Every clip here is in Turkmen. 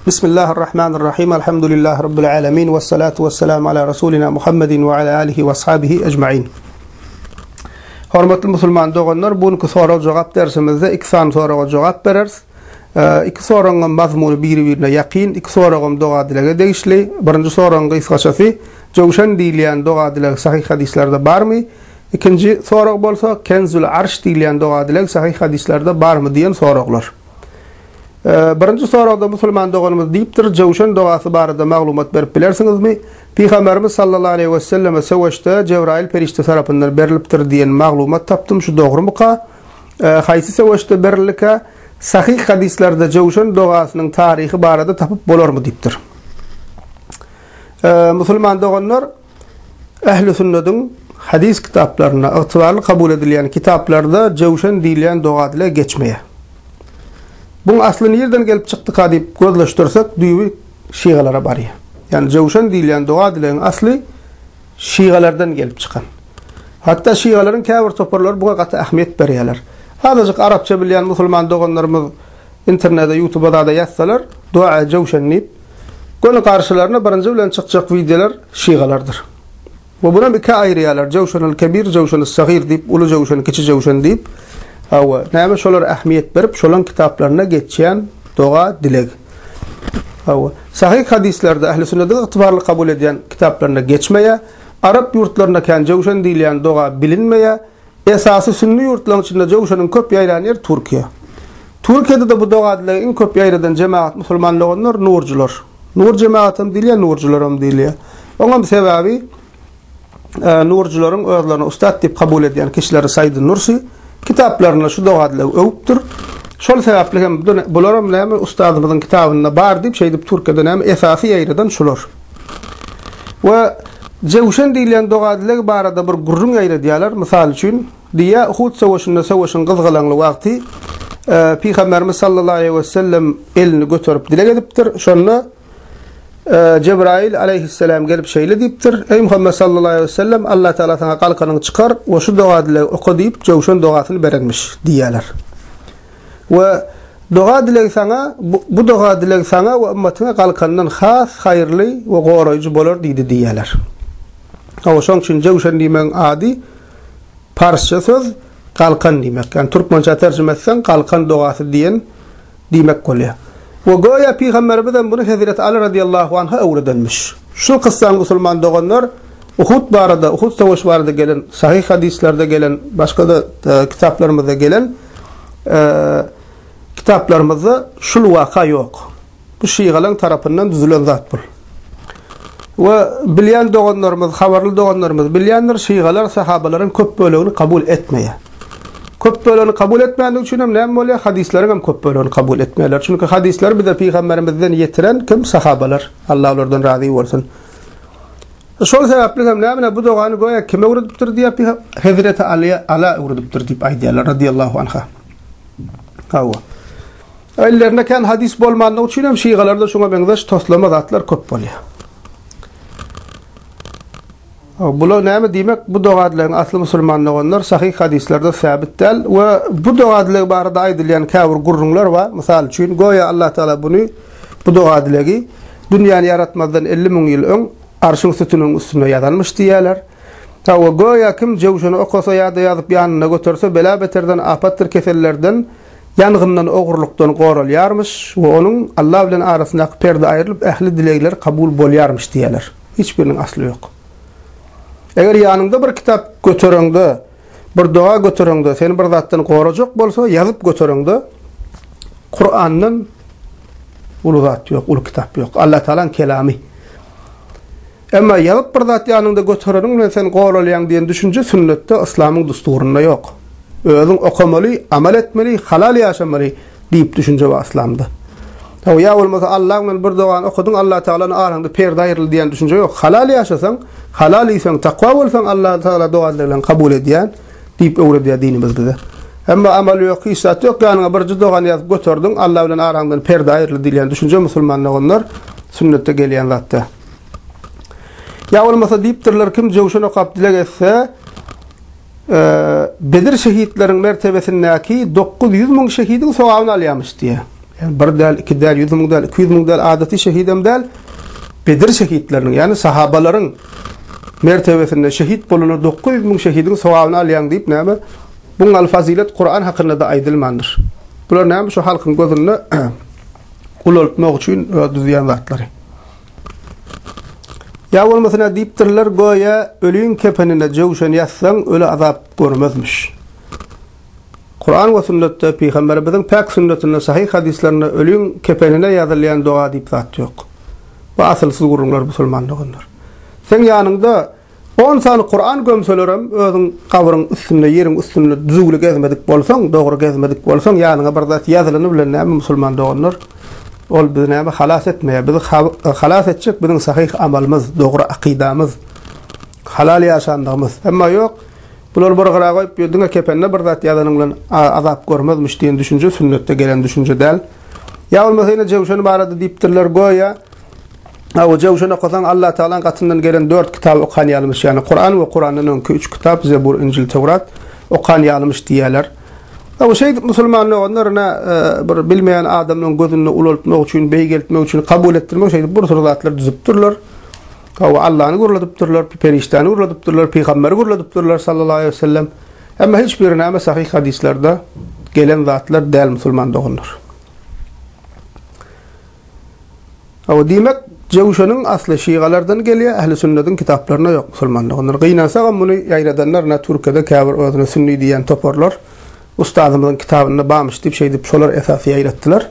Bismillahirrahmanirrahim. Elhamdülillahi Rabbil alemin. Vessalatu vesselamu ala Rasulina Muhammedin ve ala alihi ve ashabihi ecmain. Hormatly musulman doganlar, bu günki sorag-jogap dersimizde iki sany soraga jogap bereris. Iki soragyň hem mazmuny biri-birine ýakyn, iki soragam doga-dilege degişli. Birinji soragyň gysgaçasy, Jöwşen diýilýän doga-dileg sahyh hadyslarda barmy? Ikinji sorag bolsa, Kenzül Arş diýilýän doga-dileg sahyh hadyslarda barmy diýen soraglar. Birinji soragda musulman doganymyz diýipdir, Jöwşen dogasy barada maglumat berip bilersiňizmi? Pygamberimiz sallallahu aleýhi weselleme söweşde Jebraýyl perişde tarapyndan berlipdir diýen maglumat tapdym, şu dogrumyka? Haýsy söweşde berildikä? Sahyh hadyslarda Jöwşen dogasynyň taryhy barada tapyp bolarmy diýipdir. Musulman doganlar, Ähli sünnediň hadys kitaplarynda, ygtybarly kabul edilýän kitaplarda Jöwşen diýilýän doga-dileg geçmeýär. Buň asly nirden gelip çykdyka diýip gözleşdirsek, düýbi şigalara barýar. Ýagny Jöwşen diýilýän doga-dilegiň asly şigalardan gelip çykan. Hatda şigalaryň käbir toparlary buňa gaty ähmiýet berýärler. Azajyk arapça bilýän musulman doganlarymyz internete, ýutuba zada ýazsalar, Dua Jöwşen diýip, göni garşylaryna birinji bilen çykjak wideolar şigalardyr. We bunam ikä aýyrýarlar, Jöwşenül Kebir, Jöwşenüs Sagyr diýip, uly jöwşen, kiçi jöwşen diýip. Hawa, näme şolara ähmiýet berip, şolaň kitaplarynda geçýän doga, dileg. Hawa, sahyh hadyslarda ähli sünnediň ygtybarly kabul edýän kitaplarynda geçmeýär. Arap ýurtlarynda kän jöwşen diýilýän doga bilinmeýär. Esasy sünni ýurtlaryň içinde jöwşeniň köp ýaýran ýeri Türkiýe. Türkiýede-de bu doga-dilegi iň köp ýaýradan jemagat musulman doganlar nurjular. Nur jemagatam diýilýär, nurjularam diýilýär. Oňam sebäbi nurjularyň özlerini ussat diýip kabul edýän kişileri Said Nursi kitaplarynda şu doga-dilegi öwüpdir. Şol sebäpli hem bularam näme ustadymyzyň kitabynda bar diýip şeýdip Türkiýede näme esasy ýaýradan şular. We Jewşen diýilýän doga-dileg barada bir gürrüň ýaýradýarlar. Mysal üçin, diýýär, Uhud söweşinde söweşiň gyzgalaňly wagty Pygamberimiz sallallahu aleýhi we sellem elini göterip dileg edipdir. Şonda Jebraýyl aleýhisselam gelip şeýle diýipdir, Eý Muhammet sallallahu aleýhi we sellem, Allah Tagala saňa galkanyňy çykar we şu doga-dilegi oka diýip, Jewşen dogasyny berenmiş diýýärler. We doga-dileg saňa, bu doga-dileg saňa we ymmatyňa galkandan has haýyrly we goraýjy bolar diýdi diýýärler. Hawa, şoň üçin Jewşen diýmegiň ady parsça söz, galkan diýmek. Ýagny türkmençä terjime etseň, galkan dogasy diýen diýmek bolýar. We göýä pygamberimizem muny Hezreti Aly radiýallahu anha öwredenmiş. Şu kyssany musulman doganlar Uhud barada, Uhud söweşi barada gelen sahyh hadyslarda gelen, başga-da kitaplarymyzda gelen kitaplarymyzda şul waka ýok. Bu şygalaň tarapyndan düzülen zat bul. We bilýän doganlarymyz, habarly doganlarymyz bilýändir, şygalar sahabalaryň köp bölegini kabul etmeýär. Köp bölegini kabul etmändigi üçin hem näme bolýar? Hadyslaryň hem köp bölegini kabul etmeýärler. Çünki hadyslary bize pygamberimizden ýetiren kim? Sahabalar. Allah olardan razy bolsun. Şol sebäpli hem näme bu dogany göýä kime öwredipdir diýip, Hezreti Alyýa Ala öwredipdir diýip aýdýarlar radiyallahu anha. Hawa. Ellerinde kän hadys bolmanlygy üçin hem şigalarda şuňa meňzeş toslama zatlar köp bolýar. Bular näme diýmek? Bu doga-dilegiň asly musulman doganlar sahyh hadyslarda säbit däl we bu doga-dileg barada aýdylýan käbir gürrüňler bar. Mysal üçin, göýä Allah Tagala buny bu doga-dilegi dünýäni ýaratmazdan 50 müň ýyl öň arşyň sütüniniň üstünde ýazanmyş diýýärler. Hawa, göýä kim jöwşeni okasa ýa-da ýazyp ýanynda göterse, bela-beterden, apatdyr kesellerden, ýangyndan, ogurlykdan goralýarmyş we onuň Allah bilen arasyndaky perde aýrylyp, ähli dilegleri kabul bolýarmyş diýýärler. Hiç biriniň asly ýok. Eger ýanyňda bir kitap götereňde, bir doga götereňde, seni bir zatdan gorajak bolsa, ýazyp götereňde, Kurandan uly zat ýok, uly kitap ýok. Allah Taalanyň kelamy. Emma ýazyp bir zat ýanyňda götereniň bilen sen goralýaň diýen düşünje sünnetde, yslamyň dusturynda ýok. Özüň okamaly, amal etmeli, halal ýaşamaly diýip düşünje bar yslamda. Hawa, ýa bolmasa Allaň bilen bir dogany okadyň, Allah Tagalanyň araňda perde aýryldy diýen düşünje ýok. Halal ýaşasaň, halal iýseň, takwa bolsaň Allah Tagala doga-dileglerini kabul edýän diýip öwredýär dinimiz bize. Emma amal ýok, hiç zat ýok, ýanyňa birji dogany ýazyp göterdiň, Allah bilen araňdan perde aýryldy diýilýän düşünje musulman doganlar sünnetde gelýän zat däl. Ýa bolmasa diýipdirler, kim jöwşen okap dileg etse, Bedir şehitleriň mertebesindäki 900 müň şehidiň sogabyny alýarmyş diýýär. Ýagny bir däl, iki däl, 100 müň däl, 200 müň däl, adaty şehidem däl, Bedir şehitleriniň, ýagny sahabalaryň mertebesinde şehit bolana 900 müň şehidiň sogabyny alýaň diýip näme? Buňňal fazylet Kuran hakynda-da aýdylmandyr. Bular näme şu halkyň gözünde ulaltmak üçin öz düzýän zatlary. Ýa bolmasa nä diýipdirler, göýä öliň kepenine jöwşen ýazsaň, öli azap görmezmiş. Kuran we sünnetde, Pygamberimiziň päk sünnetinde, sahyh hadyslarynda öliň kepenine ýazylýan doga diýip zat ýok. Bu asylsyz gürrüňler musulman doganlar. Seň ýanyňda On sany Kuran gömselerem, özüň gabryň üstünde, ýeriň üstünde düzüwli gezmedik bolsaň, dogry gezmedik bolsaň, ýanyňa bir zat ýazylany bilen näme musulman doganlar, ol bizi näme halas etmeýär. Bizi halas etjek biziň sahyh amalymyz, dogry akydamyz, halal ýaşandygymyz. Emma ýok, bulary bir gyra goýup, diňe kepende bir zat ýazanyň bilen azap görmezmiş diýen düşünje sünnetde gelen düşünje däl. Ýa bolmasa ýene Jewşen barada diýipdirler, göýä Hawa, Jewşen okasaň, Allatagalaň gatyndan gelen dört kitaby okan ýalymyş, ýagny Kuran we Kurandan öňki üç kitap, Zebur, Injil, Töwrat, okan ýalymyş diýýärler. Hawa, şeýdip musulman doganlar ine bir bilmeýän adamlaryň gözünde ulaltmak üçin, beýgeltmek üçin, kabul etdirmek şeýdip bir sürü zatlar düzüpdirler. Hawa, Allany gürledipdirler, perişdäni gürledipdirler, pygamberi gürledipdirler sallallahu aleýhi we sellem. Emma hiç biri näme sahyh hadyslarda gelen zatlar däl musulman doganlar. Hawa, diýmek, Jewşeniň asly şigalardan gelýär, ähli sünnediň kitaplarynda ýok musulman doganlar. Gynansagam muny ýaýradanlar ine Türkiýede käbir özüne sünni diýýän toparlar ustazymyzyň kitabynda bamyş diýip şeýdip şolar esasy ýaýratdylar.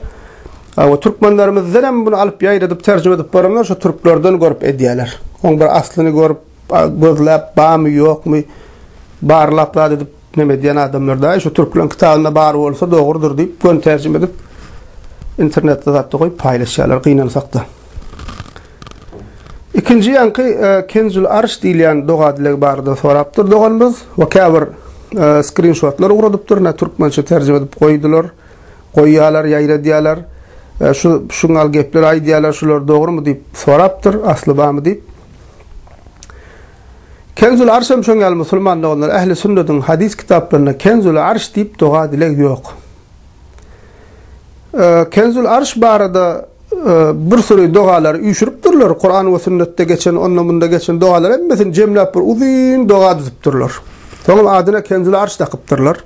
Hawa, türkmenlerimizdenem muny alyp ýaýradyp terjime edip baranlar şu türklerden görüp edýärler. Oň bir aslyny görüp, gözläp bamy ýokmy barlap zat edip Neme edýän adamlar daýy şu türkleň kitabynda bar bolsa dogrudyr diýip göni terjime edip internetde zatda goýup paýlaşýarlar gynansakda. Ikinji ýaňky e, Kenzül Arş diýilýän doga dileg barada sorapdyr doganymyz we käbir e, skrinşotlar ugradypdyr, ne türkmençe terjime edip goýdular, goýýarlar, ýaýradýarlar. E, şu şuňal gepler aýdýarlar, şular dogrumy diýip sorapdyr, asly barmy diýip. Kenzul Arş hem şoň ýaly musulman doganlar ähli sünnediň hadys kitaplarynda Kenzul Arş diýip doga dileg ýok. Kenzul Arş barada bir süri dogalary üýşüripdirler. Kuran we sünnetde geçen, onda munda geçen dogalary hemmesini jemläp bir uzyn doga düzüpdirler. Soňam adyna Kenzul Arş dakypdyrlar.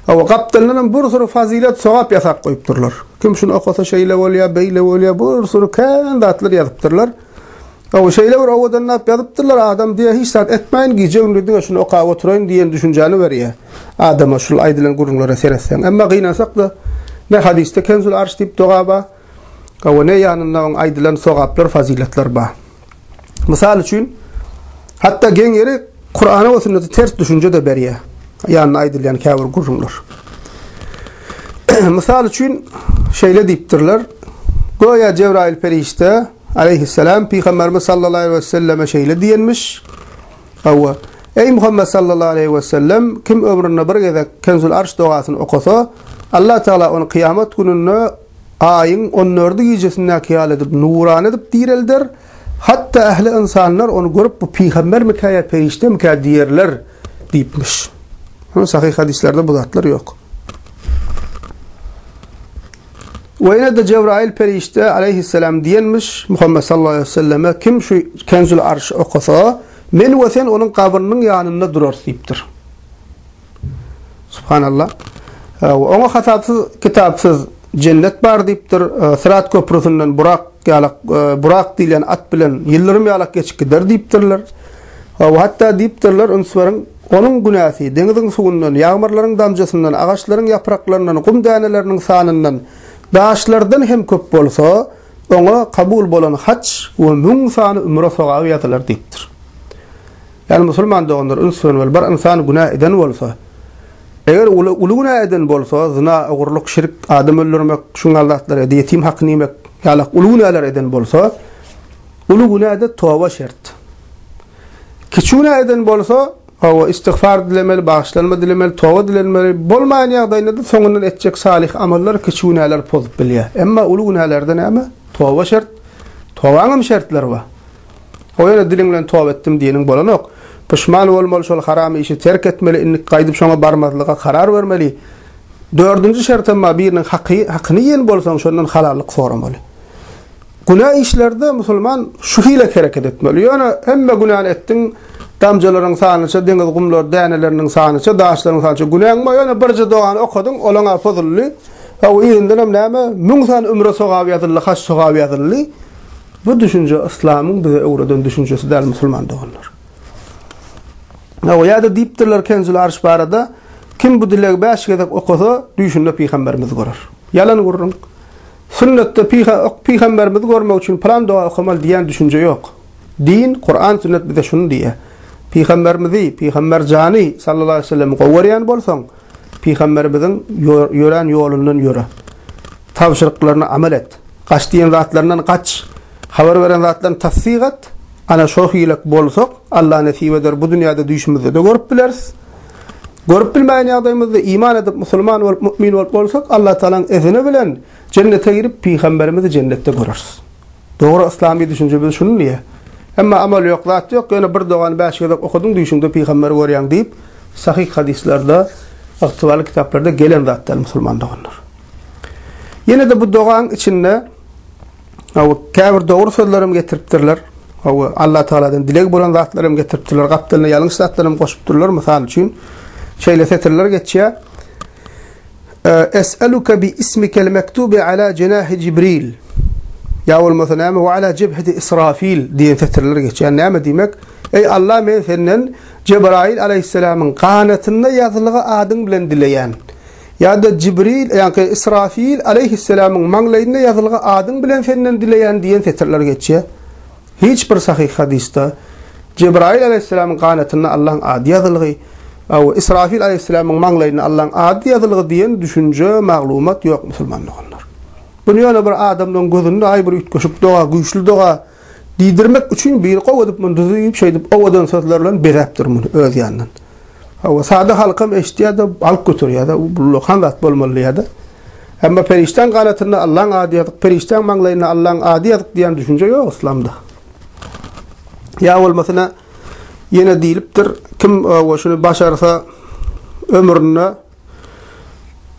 Hawa, gapdalyndan hem bir süri fazilet, sogap ýasap goýupdyrlar. Kim şuny okasa şeýle bolýar, beýle bolýar, bir süri kän zatlar ýazypdyrlar. Hawa, şeýle bir owadanlap ýazypdyrlar, adam diýýär, hiç zat etmäýin, gije-gündiz diňe şuny okap oturaýyn diýen düşünjäni berýär adama şul aýdylan gürrüňlere seretseň. Emma gynansak-da, ne hadysda Kenzul Arş diýip doga bar, hawa, ne ýanynda oň aýdylan sogaplar, fazyletler bar. Mysal üçin, hatda geň ýeri Kurana we sünnete ters düşünje-de berýär ýanynda aýdylýan käbir gürrüňler. Mysal üçin, şeýle diýipdirler, Göýä Jebraýyl perişde Aleýhissalam Pygamberimiz sallallahu aleýhi we selleme şeýle diýenmiş, Hawa, eý Muhammet sallallahu aleýhi we sellem, kim ömründe bir gezek Kenzul Arş dogasyny okasa, Allah Tagala ony kyýamat gününde aýyň on dördi gijesindäki ýaly edip nurana edip direlder, hatda ähli ynsanlar ony görüp bu pygambermikä ýa perişdemikä diýerler diýipmiş. Sahyh hadyslerde bu zatlar ýok. We ýene-de Jebraýyl perişde aleýhissalam diýenmiş, Muhammet sallallahu aleýhi we selleme, Kim şu Kenzul Arşy okasa, men we sen onuň gabrynyň ýanynda durarys diýipdir. Subhanallah. Oňa hasapsyz, kitapsyz jennet bar diýipdir. Syrat köprüsinden Burak ýalak, Burak diýlen at bilen ýyldyrym ýalak geçip gider diýipdirler. We hatda diýipdirler, üns beriň, Onuň günäsi, deňiziň suwundan, ýagmyrlaryň damjasyndan, agaçlaryň ýapraklaryndan, gum däneleriniň sanyndan, daşlardan hem köp bolsa, oňa kabul bolan haç we müň sany ümre sogaby ýazylar diýipdir. Ýagny musulman doganlar üns bermeli, bir ynsan günä eden bolsa, eger uly uly günä eden bolsa, zyna, ogurlyk, şirk, adam öldürmek, şuň ýaly zatlar, ýetim hakyny iýmek ýaly uly günäler eden bolsa, uly günäde toba şert. Kiçi günä eden bolsa, hawa, istigfar dilemeli, bagyşlanma dilemeli, toba dilenmeli. Bolmaýan ýagdaýynda-da soňundan etjek salyh amallar kiçi günäleri pozup bilýär. Emma uly günälerde näme? Toba şert. Tobaňam şertleri bar. O ýöne diliň bilen toba etdim diýeniň bolanok. Puşman bolmaly, şol haram işi terk etmeli, indi gaýdyp şoňa barmazlyga karar bermeli. Dördünji şertem bar, biriniň haky, hakyny iýen bolsaň, şondan halallyk soramaly. Günä işlerde musulman şu hile hereket etmeli. Ýöne hemme günäni etdiň, damjalaryň sanyça, deňiz gumlar däneleriniň sanyça, daşlaryň sanyça günäň bar, ýöne birje dogany okadyň, olaň-a pozuldy. Hawa, yzyndanam näme, müň sany ümre sogaby ýazyldy, haç sogaby ýazyldy. Bu düşünje yslamyň bize öwreden düşünjesi däl, musulman doganlar. Hawa, ýa-da diýipdirler Kenzül Arş barada, Kim bu dilegi bäş gezek okasa, düýşünde pygamberimizi görer. Ýalan gürrüň. Sünnetde pygamberimizi görmek üçin pylan doga okamaly diýen düşünje ýok. Din, Kuran, sünnet bize şuny diýýär. Pygamberimizi, pygamber jany sallallahu aleyhi ve sellemi gowy görýän bolsaň, pygamberimiziň ýörän ýolundan ýöre. Tabşyryklaryna amal et. Gaç diýen zatlaryndan gaç. Habar beren zatlaryny tassyk et. Ana şo hilek bolsak, Allah nesip eder bu dünýäde düýşümizde-de görüp bileris. Görüp bilmeýän ýagdaýymyzda iman edip, musulman bolup, mu'min bolup bolsak, Allah Tagalaň izini bilen jennete girip, pygamberimizi jennetde göreris. Dogry yslamy düşünje biz şuny diýýär. Emma amal ýok, zat ýok, ýöne bir dogany bäş gezek okadyň düýşüňde pygamberi görýäň diýip, sahyh hadyslarda, ygtybarly kitaplarda gelen zat däl musulman doganlar. Ýene-de bu dogaň içinde Hawa, käbir dogry sözler hem getiripdirler. Hawa, Allah Tagaladan dileg bolan zatlar hem getiripdirler. Gapdalyna ýalňyş zatlar hem goşupdyrlar. Mysal üçin, şeýle setirler geçýär. Es'eluke bi ismikel mektubi ala jenahi Jibril. Ýa bolmasa näme? Wa ala jebheti Israfil diýen setirler geçýär. Näme diýmek? Eý Allah, men senden Jebrail aleýhissalamyň ganatynda ýazylgy adyň bilen dileýän. Ýa-da Jibril, ýaňky Israfil aleýhisselamyň maňlaýynda ýazylgy adyň bilen senden dileýän diýen setirler geçýär. Hiç bir sahyh hadysda Jebraýyl aleýhisselamyň ganatynda Allaň ady ýazylgy, we Israfil aleýhisselamyň maňlaýynda Allaň ady ýazylgy diýen düşünje, maglumat ýok musulman doganlar. Buny ýöne bir adamlaryň gözünde aý bir üýtgeşik doga, güýçli doga diýdirmek üçin biri gowy edip muny düzüp şeýdip owadan sözler bilen bezäpdir muny öz ýanyndan. Hawa, sada halkam eşidýär-de, alyp göterýär-de, bu ullakan zat bolmaly diýýär-de. Emma perişdäň ganatynda Allaň ady ýazyk, perişdäň maňlaýynda Allaň ady ýazyk diýen düşünje ýok yslamda. Ýa bolmasyna ýene diýlipdir, kim hawa şuny başarsa ömründe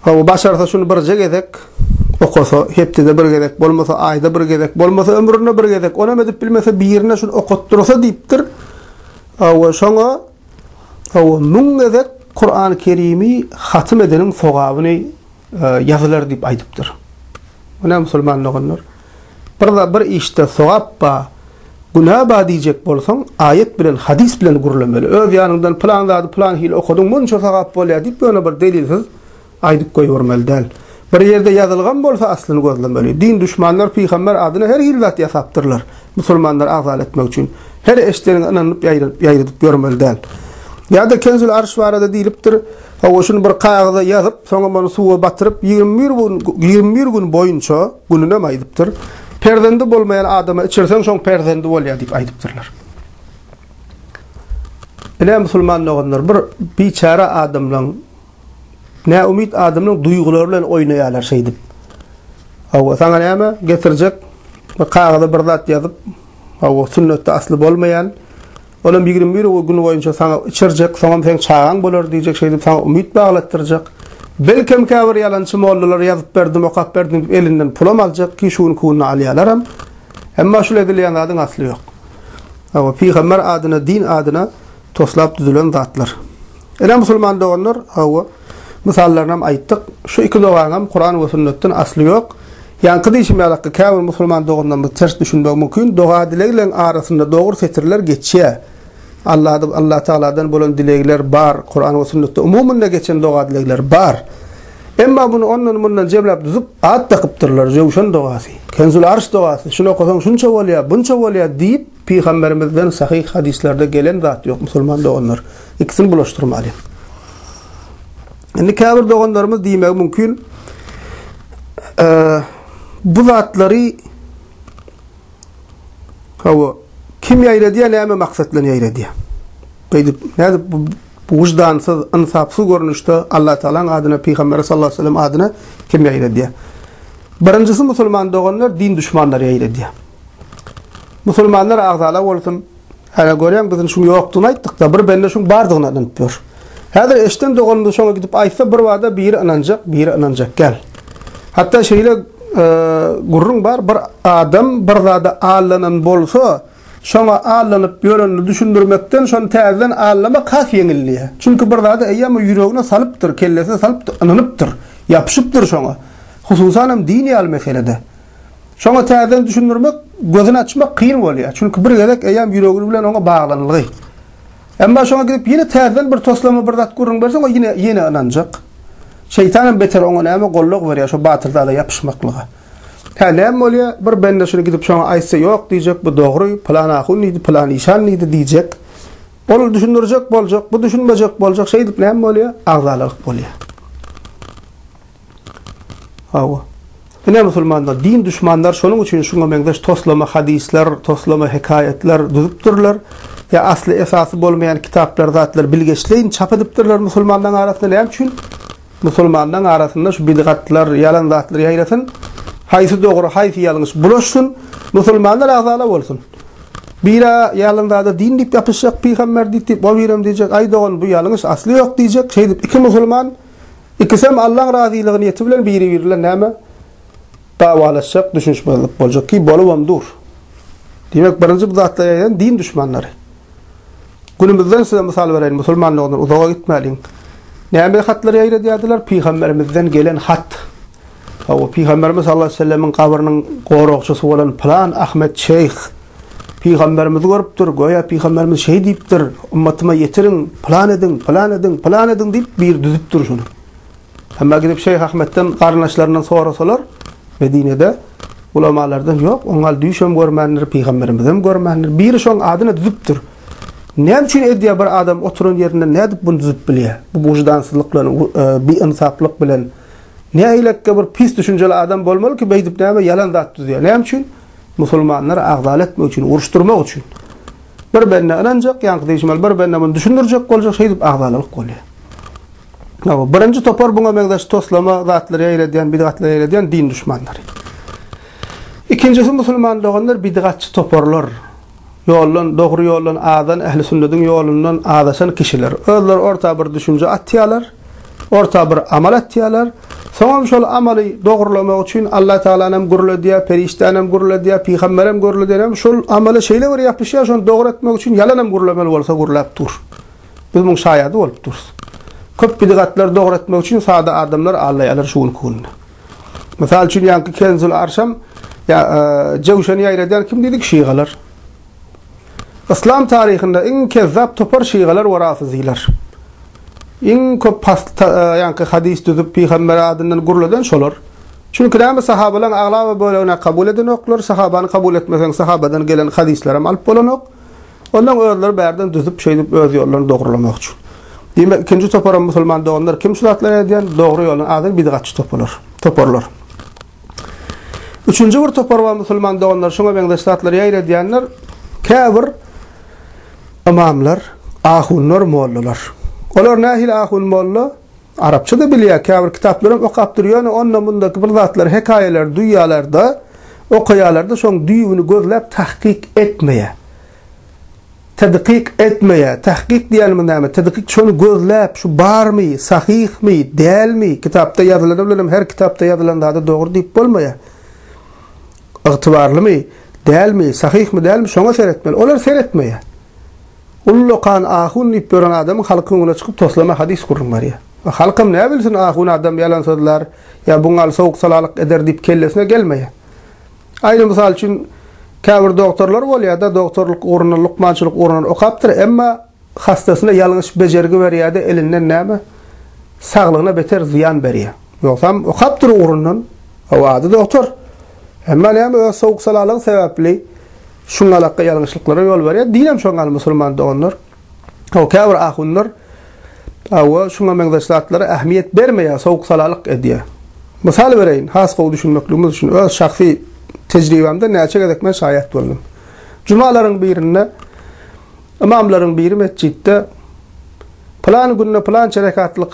hawa başarsa şuny birje gezek okasa, hepdede bir gezek bolmasa, aýda bir gezek bolmasa, ömründe bir gezek, onam edip bilmese birine şuny okatdyrsa diýipdir. Hawa şoňa Hawa, müň gezek Kurany Kerimi hatym edeniň sogabyny ýazylar diýip aýdypdyr. Bu näme musulman doganlar? Bir bir işde sogap ba, günä ba diýjek bolsaň, aýat bilen, hadys bilen gürlemeli. Öz ýanyňdan pylan zady pylan hili okadyň, munça sogap bolýar diýip ýöne bir delilsiz Aýdyp goýbermeli däl. Bir ýerde ýazylgam bolsa aslyny gözlemeli. Din duşmanlar pygamber adyna her hili zat ýasapdyrlar. Musulmanlary agzala etmek üçin. Her eşdeniňe ynanyp ýaýradyp ýörmeli däl. Ýa-da Kenzül Arş barada diýlipdir, Hawa şuny bir kagyza ýazyp, soňam ony suwa batyryp 21 gün 21 gün boýunça, gününem aýdypdyr, perzendi bolmaýan adama içirseň şoň perzendi bolýar diýip aýdypdyrlar. Ine musulman doganlar bir biçäre adamlaň Näumyt adamlaryň duýgulary bilen oýnaýarlar şeýdip. Hawa, saňa näme getirjek? Bir kagyza bir zat ýazyp, hawa, sünnetde asly bolmaýan. Olam 21 gün boýunça saňa içirjek, soňam seň çagaň bolar diýjek, şeýdip saňa umyt baglatdyrjak. Belkem käbir ýalançy mollalar ýazyp berdim, okap berdim diýip elinden pulam aljak, ki şu günki günde alýarlaram. Emma şul edilýän zadyň asly ýok. Hawa, pygamber adyna, din adyna toslap düzülen zatlar. Ine musulman doganlar, hawa, mysallarynam aýtdyk. Şu iki dogaňam Kuran we sünnetden asly ýok. Ýaňky diýşim ýalakky käbir musulman doganlarymyz ters düşünmegi mümkin. Doga-dilegleň arasynda dogry setirler geçýär. Allahda Allah Tagaladan bolan dilegler bar, Kuran we sünnetde umumynda geçen doga-dilegler bar. Emma muny ondan-mundan jemläp düzüp at dakypdyrlar, Jöwşen dogasy, Kenzul Arş dogasy, şuny okasaň şunça bolýar, bunça bolýar diýip, Pygamberimizden sahyh hadyslarda gelen zat ýok musulman doganlar. Ikisini bulaşdyrmalyň. Indi käbir doganlarymyz diýmegi mümkin, bu zatlary hawa kim ýaýradýar, näme maksat bilen ýaýradýar? Beýdip, nädip bu wyždansyz, ynsapsyz görnüşde Allah Tagalaň adyna, Pygamberi sallallahu aleyhi ve sellem adyna kim ýaýradýar? Birinjisi musulman doganlar din duşmanlary ýaýradýar. Musulmanlar agzala bolsun. Hä görýäň biziň şuň ýokdugyny aýtdykda bir bende şuň bardygyna ynanyp ýör. Häzir eşden doganymyz şoňa gidip aýtsa bir bada biri ynanjak, biri ynanjak däl. Hatda şeýle gürrüň bar, bir adam bir zada allanan bolsa, şoňa allanyp ýörenini düşündirmekden şony täzeden allamak has ýeňil diýýär. Çünki bir zada eýýäm o ýüregine salypdyr, kellesine salypdyr, ynanypdyr, ýapyşypdyr şoňa. Hususanam din ýaly meselede. Şoňa täzeden düşündirmek, gözüni açmak kyn bolýar. Çünki bir gezek eýýäm ýüregi bilen oňa baglanylgy. Emma şoňa gidip ýene täzeden bir toslama bir zat gürrüň berseň o ýene ýene ynanjak. Şeýtan hem beter oňa näme gollag berýär şo batyl zada ýapyşmaklyga. Hä näme bolýar? Bir bende şuny gidip şoňa aýtsa ýok diýjek bu dogry, pylan ahun diýdi, pylan işan diýdi diýjek. Ol düşündirjek boljak, bu düşünmejek boljak, şeýdip näme bolýar? Agzalalyk bolýar. Hawa. Ine musulmanlar, din duşmanlar şonuň üçin şuňa meňzeş toslama hadyslar, toslama hekaýatlar düzüpdirler. Ýa asly esasy bolmaýan kitaplar, zatlar bilgeşleýin çap edipdirler musulmanlaryň arasynda. Näme üçin? Musulmanlaryň arasynda şu bidgatlar, ýalan zatlar ýaýrasyn. Haýsy dogry, haýsy ýalňyş bulaşsyn. Musulmanlar agzala bolsun. Biri ýalan zada din diýip ýapyşjak, pygamber diýip diýip, o birem diýjek, aý dogan bu ýalňyş, asly ýok diýjek. Şeýdip iki musulman Ikisem Allaň razylygy niýeti bilen biri-biri bilen näme? Dawalaşjak, düşünişmezlik boljak ki, bolubam dur. Diýmek, birinji bu zatlar ýaýran din duşmanlary. Günümizden size mysal bereýin, musulmanlygyndan uzaga gitmäliň. Näme hatlar ýaýradýardylar? Pygamberimizden gelen hat. Hawa, Pygamberimiz sallallahu aleyhi ve sellemiň gabrynyň goragçysy bolan pylan Ahmet şeýh Pygamberimizi görüpdir, göýä Pygamberimiz şeý diýipdir, ymmatyma ýetiriň, pylan ediň, pylan ediň, pylan ediň diýip bir düzüpdir şuny. Emma gidip Şeýh Ahmetden garyndaşlaryndan sorasalar, Medinede ulamalardan ýok, oňal düýşem görmändir, Pygamberimizem görmändir. Biri şoň adyna düzüpdir. Näme üçin edýär bir adam oturan ýerinden nädip bunu düzüp bilýär? Bu wyždansyzlyk bilen, e, biinsaplyk bilen. Nähilekge bir pis düşünjeli adam bolmaly ki beýdip näme ýalan zat düzýär. Näme üçin? Musulmanlary agzala etmek üçin, uruşdyrmak üçin. Bir bende ynanjak, ýaňky diýşim ýaly, bir bende muny düşündirjek boljak, şeýdip agzalalyk bolýar. Hawa, birinji topar buňa meňzeş toslama zatlary ýaýradýan, bidgatlary ýaýradýan din duşmanlary. Ikinjisi musulman doganlar bidgatçy toparlar. Ýoldan, dogry ýoldan azan, ähli sünnediň ýolundan azaşan kişiler. Özleri orta bir düşünje atýarlar, orta bir amal atýarlar. Soňam şol amaly dogrulamak üçin Allah Tagalanam gürledýär, perişdänem gürledýär, pygamberem gürledýär. Hem şol amala şeýle bir ýapyşýar, şony dogry etmek üçin ýalanam gürlemeli bolsa gürläp dur. Biz muň şaýady bolup durus. Köp bidgatlary dogry etmek üçin sada adamlar aldaýarlar şu günki günde. Mysal üçin ýaňky Kenzul Arşam ýa Jewşeni ýaýradýan kim diýdik? Şigalar. Yslam taryhynda iň kezzap topar şigalar we rafyzylar. Iň köp pas ýaňky hadys düzüp pygamber adyndan gürleden şolar. Çünki näme sahabalaryň aglaba bölegini kabul edenoklar, sahabany kabul etmeseň sahabadan gelen hadyslaram alyp bolanok. Ondan özleri bärden düzüp şeýdip öz ýollaryny dogrulamak üçin. Diýmek ikinji toparam musulman doganlar kim şu zatlary edýän? Dogry ýoldan azan bidgatçy toparlar. Toparlar. Üçünji bir topar bar musulman doganlar şuňa meňzeş zatlary ýaýradýanlar käbir ymamlar, ahunlar, mollalar. Olar nähili ahun molla? Arapça-da bilýär, käbir kitaplaram okapdyr, ýöne onda-mundaky bir zatlary, hekaýalary duýýarlar-da, okaýarlar-da, şoň düýbüni gözläp tahkyk etmeýär. Tadkyk etmeýär. Tahkyk diýýänimiz näme? Tadkyk şony gözläp, şu barmy, sahyhmy, dälmi, kitapda ýazylany bilenem her kitapda ýazylan zada dogry diýip bolmaýar. Ygtybarlymy, dälmi, sahyhmy, dälmi şoňa seretmeli. Olar seretmeýär. Ullakan ahun diýip ýören adamyň halkyň öňüne çykyp toslama hadys gürrüň berýär. Halkam näbilsin ahun adam ýalan sözlär, ýa buňňaly sowuk-salalyk eder diýip kellesine gelmeýär. Aýry mysal üçin, käbir dogtorlar bolýar-da, dogtorlyk ugrundan, lukmançylyk ugrundan okapdyr, emma hassasyna ýalňyş bejergi berýär-de, elinden näme, saglygyna beter zyýan berýär. Ýogsam okapdyr ugrundan, hawa, ady dogtor. Emma näme, öz sowuk-salalygy sebäpli şuňňalakga ýalňyşlyklara ýol berýär. Dinem şoňňaly musulman doganlar. Hawa, käbir ahunlar hawa, şuňa meňzeş zatlara ähmiýet bermeýär, sowuk-salalyk edýär. Mysal bereýin, has gowy düşünmekligimiz üçin öz şahsy tejribämden näçe gezek men şaýat boldum. Jumalaryň birinde ymamlaryň biri metjitde pylan günde pylança rekatlyk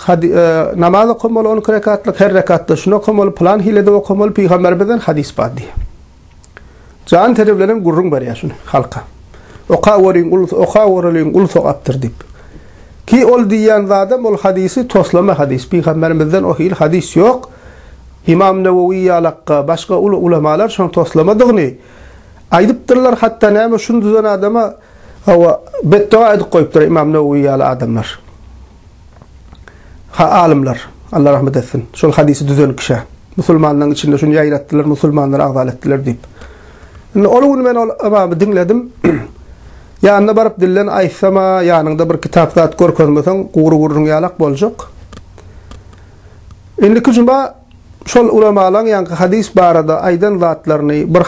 namaz okamaly, 12 rekatlyk, her rekatda şuny okamaly, pylan hilede okamaly, pygamberimizden hadys bar diýýär. Jan teri bilenem gürrüň berýär şuny halka. Oka görüň, uly oka göreliň, uly sogapdyr diýip. Ki ol diýýän zadam ol hadysy toslama hadys. Pygamberimizden o hili hadys ýok. Ymam Newewi ýalakka başga uly ulamalar şoň toslamadygyny aýdypdyrlar. Hatda näme şuny düzen adama hawa betdoga edip goýupdyr Ymam Newewi ýaly adamlar. Ha alymlar. Allah rahmet etsin. Şol hadysy düzen kişä. Musulmanlaryň içinde şuny ýaýratdylar, musulmanlary agzal etdiler diýip. Indi ol gün men ol ymamy diňledim. Ýanyna baryp dilden aýtsam-a, ýanyňda bir kitap zat görkezmeseň, gury gürrüň ýalak boljak. Indiki juma şol ulamalaň ýaňky hadys barada aýdan zatlaryny bir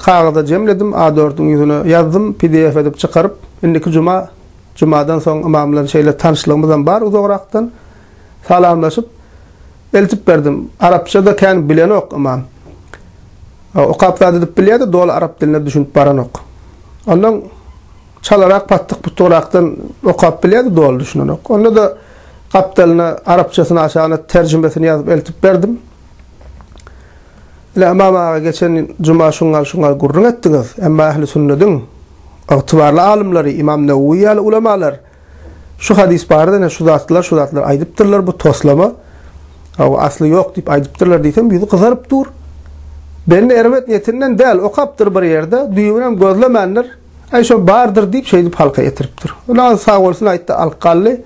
kagyza jemledim, A dördüň ýüzüne ýazdym, pdf edip çykaryp, indiki juma, jumadan soň ymam bilen şeýle tanyşlygymyzam bar uzagrakdan, salamlaşyp, eltip berdim. Arapça-da kän bilenok ymam. Okap zat edip bilýär-de, doly arap diline düşünip baranok. Ondan çalarak patdyk-putdugrakdan okap bilýär-de, doly düşünenok. Onda-da gapdalyna arapçasyny aşagyna terjimesini ýazyp eltip berdim. Ile Ymam aga geçen juma şuňňal şuňňal gürrüň etdiňiz. Emma ähli sünnediň ygtybarly alymlary Ymam Newewi ýaly ulamalar Şu hadys barada ine şu zatlar, şu zatlar aýdypdyrlar, bu toslama, hawa, asly ýok diýip aýdypdyrlar diýsem, ýüzi gyzaryp dur. Bende erbet niýetinden däl, okapdyr bir ýerde, düýbünem gözlemändir. Aý şo bardyr diýip şeýdip halka ýetiripdir. Olam sag bolsun aýtdy, alyp galdy.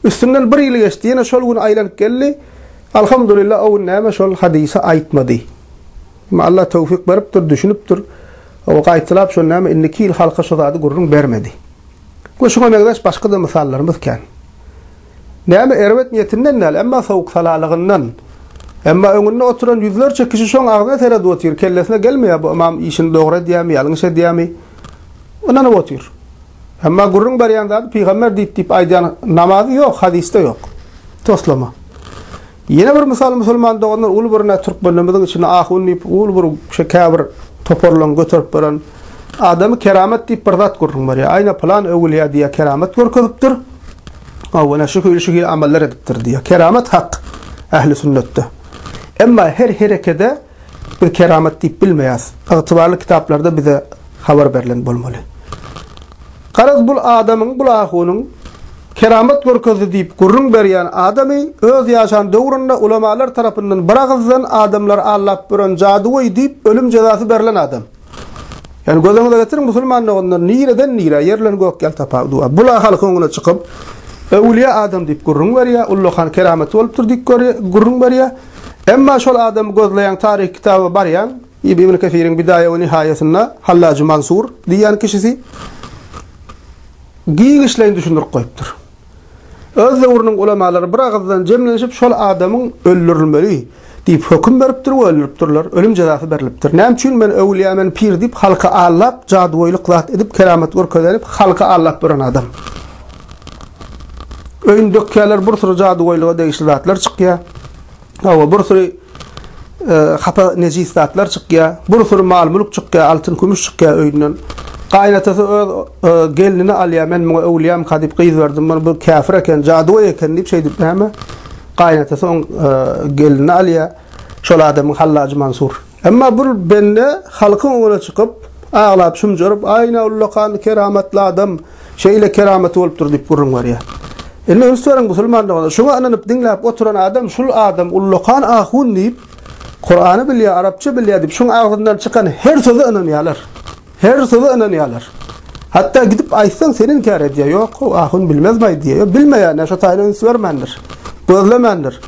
Üstünden bir ýyl geçdi, ýene şol gün aýlanyp geldi. Alhamdulillah o gün näme şol hadysy aýtmady. Emma Allah towfik beripdir, düşünipdir. O gaýtalap şol näme indiki ýyl halka şo zady gürrüň bermedi. We şuňa meňzeş başga-da mysallarymyz kän. Näme erbet niýetinden däl, emma sowuk-salalygyndan. Emma öňünde oturan ýüzlerçe kişi şoň agzyna seredip otyr, kellesine gelmeýär bu ymam işini dogry edýärmi, ýalňyş edýärmi? Ynanyp otyr. Emma gürrüň berýän zady pygamber diýip diýip aýdýan namazy ýok, hadysda ýok. Toslama. Ýene bir mysal musulman doganlar uly bir nä türkmenlerimiziň içinde ahun diýip uly bir şe käbir toparlaryň göterip beren adamy keramat diýip bir zat gürrüň berýär. Aýna pylan öwülýä diýýär keramat görkezipdir. Hawa ine şu hili şu hili amallar edipdir diýýär. Keramat hak ähli sünnetde. Emma her herekede biz keramat diýip bilmeýäs. Ygtybarly kitaplarda bize habar berlen bolmaly. Garaz bul adamyň, bul ahunyň keramat görkezdi diýip gürrüň berýän adamy öz ýaşan döwründe ulamalar tarapyndan bir agyzdan adamlary aldap ýören jadygöý diýip ölüm jezasy berlen adam. Ýani göz öňüňize getiriň musulman doganlar nireden nirä ýer bilen gök ýaly tapawudy bar. Bula halkyň öňüne çykyp öwülýä adam diýip gürrüň berýär, ullakan keramaty bolupdyr diýip gürrüň berýär. Emma şol adamy gözleýäň taryh kitaba barýaň, Ibn Kesiriň Bidaýa we Nihaýasynda Hallajy Mansur diýýän kişisi giňişleýin düşündirip goýupdyr. Öz döwrüniň ulamalary bir agyzdan jemlenişip şol adamyň öldürilmeli diýip höküm beripdir we öldüripdirler. Ölüm jezasy berlipdir. Näme üçin men öwülýä men pir diýip halky allap jadygöýlük zat edip keramat görkezenip halky allap ýören adam. Öýüni dökýärler bir süri jadygöýlüge degişli zatlar çykýar. Hawa, bir süri hapa nejis zatlar çykýar. Bir süri mal-mülk çykýar, altyn-kümüş çykýar öýünden. Gaýynatasy öz gelnini alýar, men muňa öwülýämka diýip gyz berdim, muny bu käfir eken, jadygöý eken diýip şeýdip näme? Gaýynatasy oň gelnini alýar. Şol adamyň Hallajy Mansur. Emma bu bende halkyň öňüne çykyp, aglap, şumjaryp, Aýna ullakan keramatly adam, şeýle keramaty bolupdyr diýip gürrüň berýär. Indi üns beriň musulman doganlar, şuňa ynanyp diňläp oturan adam şul adam ullakan ahun diýip, Kurany bilýär, arapça bilýär diýip, şuň agzyndan çykan her söze ynanýarlar. Her söze ynanýarlar. Hatda gidip aýtsaň seni inkär edýär. Ýok, o ahun bilmezmaý diýýär. Ýok, bilmeýär, şo taýyna üns bermändir. Gözlemändir.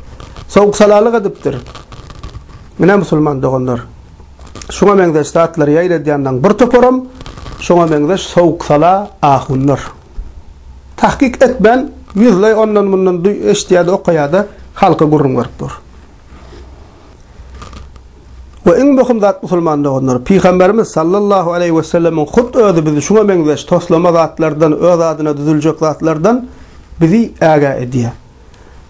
Sowuk-salalyk edipdir. Ine musulman doganlar, şuňa meňzeş zatlary ýaýradýanlaň bir toparam şoňa meňzeş sowuk-sala ahunlar. Tahkyk etmän, ýüzleý ondan-mundan duý eşidýär-de, okaýar-da, halka gürrüň berip dur. We iň möhüm zat musulman doganlar, Pygamberimiz sallallahu aleýhi wesellemiň hut özi bizi şuňa meňzeş toslama zatlardan, öz adyna düzüljek zatlardan bizi ägä edýär.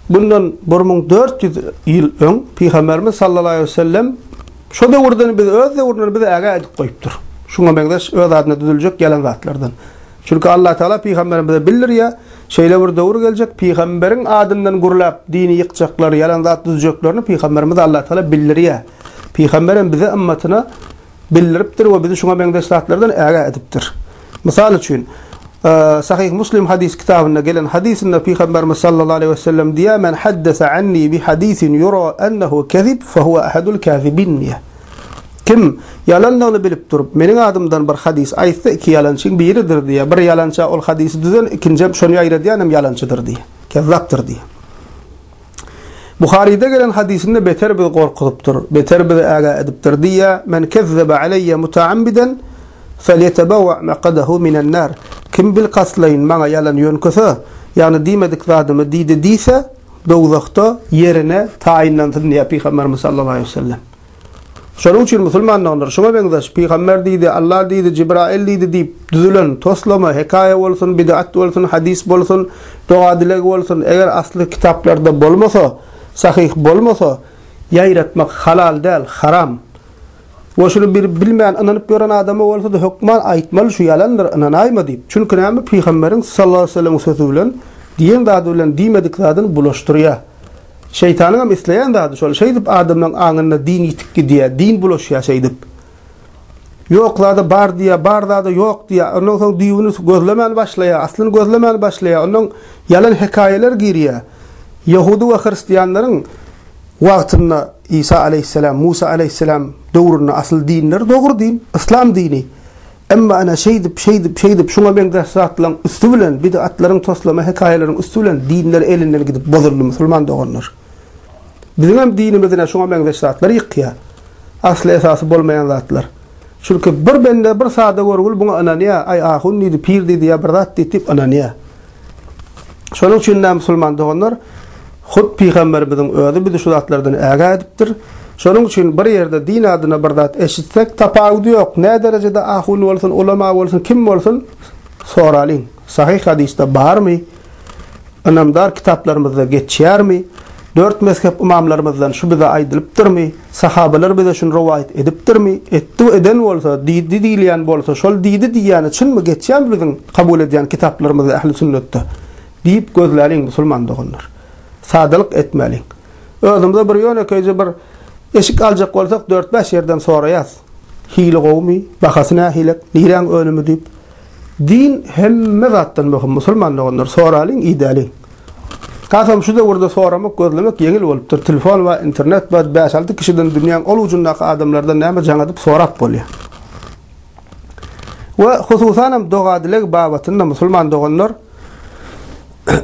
Bundan 1400 ýyl öň Pygamberimiz sallallahu aleýhi we sellem şo döwürden biz öz döwründen bizi ägä edip goýupdyr. Şuňa meňzeş öz adyna düzüljek ýalan zatlardan. Çünki Allah Tagala Pygamberimize bildirýär, şeýle bir döwür geljek, Pygamberiň adyndan gürläp dini ýykjaklar, ýalan zat düzjeklerini Pygamberimize Allah Tagala bildirýär. Pygamber hem bize ymmatyna bildiripdir we bizi şuňa meňzeş zatlardan ägä edipdir. Mysal üçin. Sahyh Muslim hadys kitabynda gelen hadysynda Pygamberimiz sallallahu aleýhi we sellem diýýär, Men haddese anni bi hadisin yura ennehu kezib fehuve ahadul kazibin diýýär. Kim ýalandygyny bilip durup, meniň adymdan bir hadys aýtsa, iki ýalançyň biridir diýýär. Bir ýalança ol hadysy düzen, ikinjem şony ýaýradýan hem ýalançydyr diýýär. Kezzapdyr diýýär. Buharyda gelen hadysynda beter bizi gorkuzypdyr, beter bizi ägä edipdir diýýär, Men kezzebe aleýýe mutaammiden felýetebewwe mekadahu minen nar. Kim bilkastlaýyn maňa ýalan ýöňkese, ýagny diýmedik zadymy diýdi diýse, dowzahda ýerine taýynlansyn diýýär Pygamberimiz sallallahu aleýhi wesellem. Şonuň üçin musulman doganlar, şuňa meňzeş Pygamber diýdi, Allah diýdi, Jibrail diýdi diýip düzülen toslama, hekaýa bolsun, bid'at bolsun, hadys bolsun, doga-dileg bolsun, eger asly kitaplarda bolmasa, sahyh bolmasa, ýaýratmak halal däl, haram. We şuny bir bilmän ynanyp ýören adama bolsa-da hökman aýtmaly şu ýalandyr, ynanaýma diýip. Çünki näme Pygamberiň sallallahu aleýhi we sellemiň sözi bilen diýen zady bilen diýmedik zadyny bulaşdyrýar. Şeýtanyňam isleýän zady şol. Şeýdip adamlaň aňynda din ýitip gidýär, din bulaşýar şeýdip. Ýok zada bar diýýär, bar zada ýok diýýär. Ondan soň düýbüni gözlemän başlaýar, aslyny gözlemän başlaýar. Ondan ýalan hekaýalar girýär. Ýehudy we hristianlaryň wagtynda Isa aleýhissalam, Musa aleýhissalam döwründe asyl dinleri dogry din, yslam dini. Emma ana şeýdip, şeýdip, şeýdip şuňa meňzeş zatlaryň üsti bilen, bidgatlaryň, toslama hekaýalaryň üsti bilen dinler elinden gidip bozuldy musulman doganlar. Biziňem dinimiz ine şuňa meňzeş zatlar ýykýar. Asly esasy bolmaýan zatlar. Çünki bir bende bir sada görgül buňa ynanýar, aý ahun diýdi, pir diýdi ýa bir zat diýdi diýip ynanýar. Şonuň üçin de musulman doganlar, hut pygamberimiziň özi bizi şu zatlardan ägä edipdir. Şonuň üçin bir ýerde din adyna bir zat eşitsek, tapawudy ýok, nä derejede ahun bolsun, ulama bolsun, kim bolsun, soralyň. Sahyh hadysda barmy? Ynamdar kitaplarymyzda geçýärmi? Dört mezhep ymamlarymyzdan şu bize aýdylypdyrmy? Sahabalar bize şuny rowaýat edipdirmi? Etdi eden bolsa, diýdi diýilýän bolsa, şol diýdi diýýäni çynmy geçýärmi biziň kabul edýän kitaplarymyzda ähli sünnetde? Diýip gözläliň musulman doganlar. Sadalyk etmäliň. Özümize bir ýönekeýje bir eşik aljak bolsak dört-bäş ýerden soraýas. Hili gowumy, bahasy nähilek, niräň önümi diýip. Din hemme zatdan möhüm musulman doganlar soralyň idäliň. Hasam şu döwürde soramak gözlemek ýeňil bolupdyr. Telefon bar, internet bar, bäş-alty kişiden dünýäň ol ujundaky adamlardan näme jaň edip sorap bolýar. We hususanam doga-dileg babatynda musulman doganlar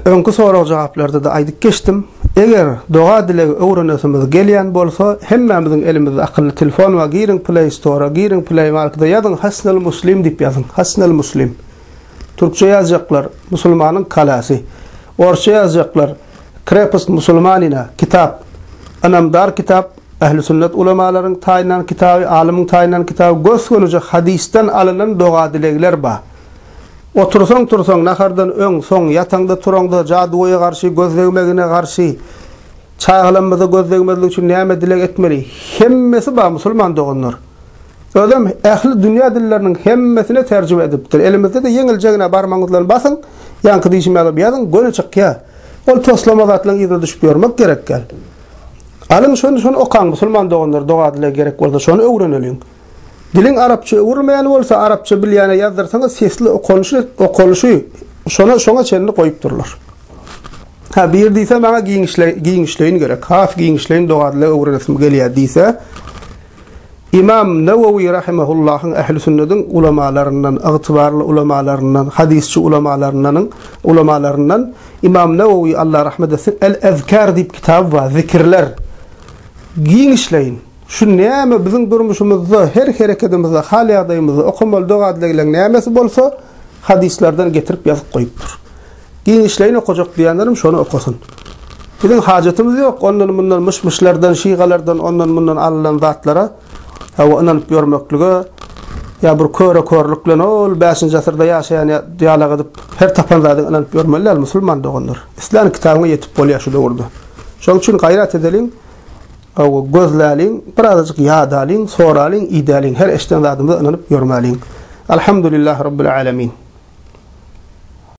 öňki sorag-jogaplarda-da aýdyp geçdim. Eger doga-dilegi öwrenesimiz gelýän bolsa, hemmämiziň elimizde akylly telefon bar, giriň Play Store-a, giriň Play Market-a, ýazyň Hasnal Muslim diýip ýazyň. Hasnal Muslim. Türkçe ýazjaklar, Musulmanyň kalasy. Orsça ýazjaklar, Krepost musulmanina, kitap. Ynamdar kitap, ähli sünnet ulamalaryň taýynlan kitaby, alymyň taýynlan kitaby, gös-gönüje hadysdan alynan doga-dilegler bar. Otursaň-tursaň, nahardan öň, soň, ýataňda-turaňda, jadugoýa garşy, göz degmegine garşy, çagalarymyza göz degmezlik üçin näme dileg etmeli? Hemmesi bar, musulman doganlar. Özem ähli dünýä dilleriniň hemmesine terjime edipdir. Elimizde-de ýeňiljegine barmagyňyz bilen basyň, ýaňky diýşim ýaly ýazyň, göni çykýar. Ol toslama zatlaryň yzyna düşüp ýörmek gerek däl. Alyň şony, şony okaň, musulman doganlar, doga-dileg gerek bolsa, şony öwreneliň. Diliň arapça öwrülmeýän bolsa, arapça bilýäne ýazdyrsaňyz sesli okalyşy, okalyşy şona, şoňa çenli goýupdyrlar. Ha, bir diýse maňa giňişle, giňişleýin gerek, has giňişleýin doga-dileg öwrenesim gelýär diýse, Ymam Newewi rahimehullahyň ähli sünnediň ulamalaryndan, ygtybarly ulamalaryndan, hadysçy ulamalaryndanyň ulamalaryndan Ymam Newewi Allah rahmet etsin El-Ezkar diýip kitaby bar, zikirler. Giňişleýin. Şu näme biziň durmuşymyzda, her herekedimizde, hal-ýagdaýymyzda okamaly doga-dilegleriň nämesi bolsa, hadyslardan getirip ýazyp goýupdyr. Giňişleýin okajak diýenlerim şony okasyn. Biziň hajatymyz ýok ondan-mundan myş-myşlardan, şygalardan ondan-mundan alynan zatlara, hawa, ynanyp ýörmeklige, ýa bir köre-körlük bilen ol bäşinji asyrda ýaşaýan ýalak edip her tapan zadyňa ynanyp ýörmeli däl musulman doganlar. Islän kitabyňa ýetip bolýar şu döwürde. Şonuň üçin gaýrat edeliň, hawa, gözläliň, birazajyk ýadalyň, soralyň, idäliň, her eşiden zadymyza ynanyp ýörmäliň. Alhamdulillah Rabbil Alemin.